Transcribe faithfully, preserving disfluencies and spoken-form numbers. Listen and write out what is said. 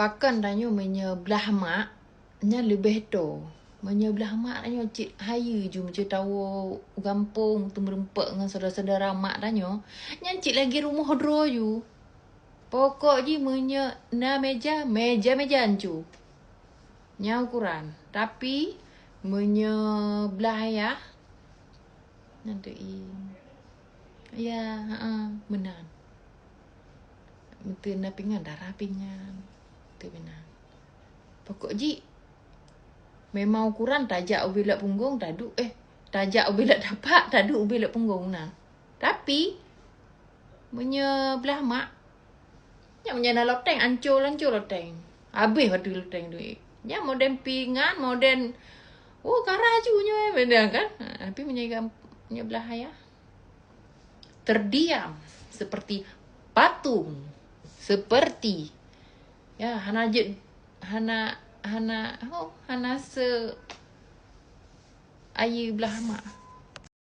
Pakon tanyoe meunyoe blah mak, nyan leubeh toe. Meunyoe blah mak tanyoe cit hayeue ju, meunyoe tawoe u gampông, teumeureumpok ngon syedara-syedara mak tanyoe, nyan cit lagèe rumoh droe ju. Pokok jih meunyoe na meja, meja-meja ancu. Nyan ukuran. Tapi, meunyoe blah ayah, nyan teuh i. Ya, ha, meunan. Meuteuna pingan, dara pingan. Teuh meunan. Pokok jih, memang ukuran tajak ubé lok punggong, taduek, eh, tajak ubé lok tapak, taduek ubé lok punggong na. Tapi, meunyoe blah mak, nyan meunyoe na loteng, ancô-ancô loteng. Habéh watèe loteng duit. Nyan modern pingan, modern, oh, ka laju nyoe, beda kan? Ha, tapi meunyoe gam-, meunyoe blah ayah, terdiam seperti patung, seperti, ya, hana jeuet, hana, hana, oh, hana se-, ayeue blah mak.